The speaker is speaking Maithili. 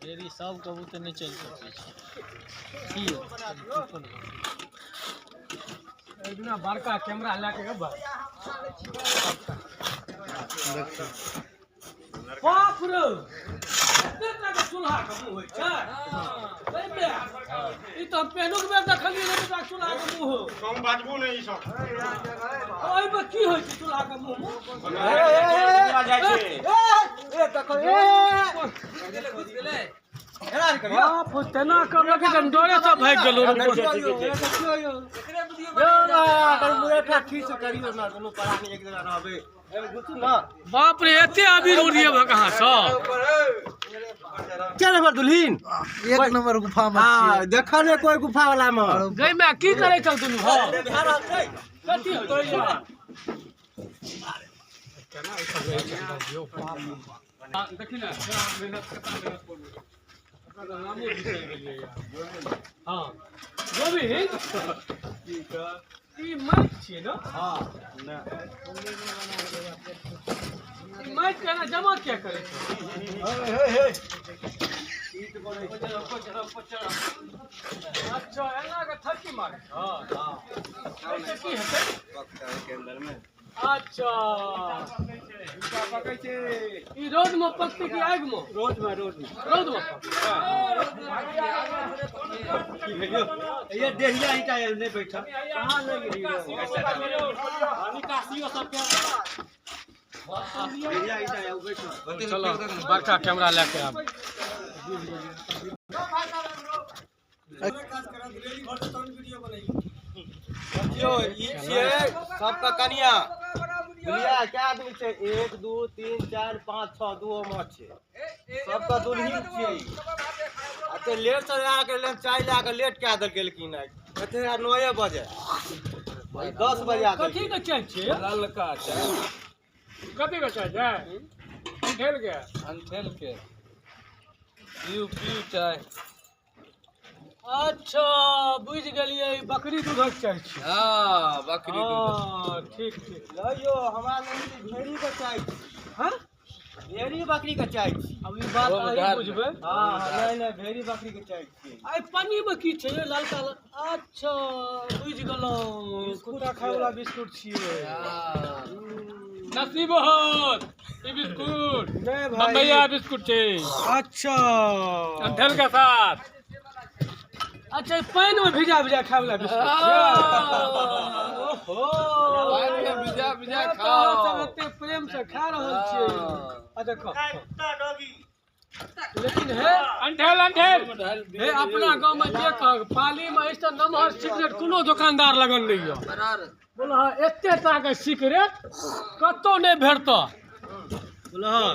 ढेरी सब कबूतर नहि चलि सकै छै। की यौ? एक दिना बड़का कैमरा लए के एबै। बाप रे, एते टा के चूल्हा के मुँह होइ छै? एहिमे ई तऽ हम पहिलुक बेर देखलियै एते टा चूल्हा के मुँह। कम बाजबू नहि ई सब। ओहिमे की होइ छै चूल्हा के मुँह मे? जाइ छै। बाप, तेना करलक कि डरे सब भागि गेलो। बाप रे, एते अबीर उड़िए कहाँ सँ? चल हमर दुल्हीन। एक नंबर गुफा में हाँ छियै। देखल है कोई गुफा वाला में? गई में की करै छल दुनू? हँ, कथी होइ छै? देखी ने, मेहनत, कतना मेहनत करू। नामो बिसरि गेलियै यार। हँ गोविंद, ई माटि छियै ने? ई माटि के एना जमा किया करै छै? अच्छा, एना के थक्की मारै छै। एहिसँ की हेतै? अच्छा, ई रौद में पकतै कि आगि में? रोज में, रोज में। रौद में पकतै। ये देहिया ईटा नहीं बैठा कहाँ लग रही है? देहिया ईटा है, बैठो। चलो, बड़का कैमरा लए के आब। देखियौ, ई छियै सबके कनिया बुझलियै? कै आदमी छै? 1 2 3 4 5 6, 2 माछ छै। सबके दुल्हिन छियै ई। एते लेट से आके लेन चाय लए के लेट कए देलखिन आइ। एते 9 बजे, 10 बजे आ कथी देलखिन। के चाय छियै? ललका चाय। कथी के चाय छै? अंठेल के? अंठेल के। पीऊ पीऊ चाय। अच्छा, बुझि गेलियै, ई बकरी दूधक चाय छियै। हाँ, बकरी दूध। हँ, ठीक ठीक। लइयो, हमरा लग भेड़ी के चाय छी। हँ? भेड़ी बकरी के चाय छी। अब ई बात ओ अहीं उधार बुझबै। हाँ, नहीं नहीं, भेड़ी बकरी के चाय छी। आइ पन्नी मे की छै ललका? अच्छा, बुझि गेलहुँ, कुत्ता खाय वाला बिस्कुट छियै। हाँ। नसीब होत ई बिस्कुट। नहीं भाई। बम्बैया बिस्कुट छै। अच्छा, अंठेल के साथ। अच्छा, ई पानि मे भिजा भिजा खाय वाला बिस्कुट छियै। ओहो, पानि मे भिजा भिजा तऽ खाओ। अहाँ सब एते प्रेम से खा रहल छियै। अच्छा, खाओ खाओ। लेकिन हे अंठेल अंठेल। हे, अपना गाँव में जे कह, पाली में ऐसा नमहर सिगरेट कोनो दुकानदार लगन नहीं है। बोला हाँ, एते टा के सिगरेट कतौ नहीं भेटत। बोला हाँ।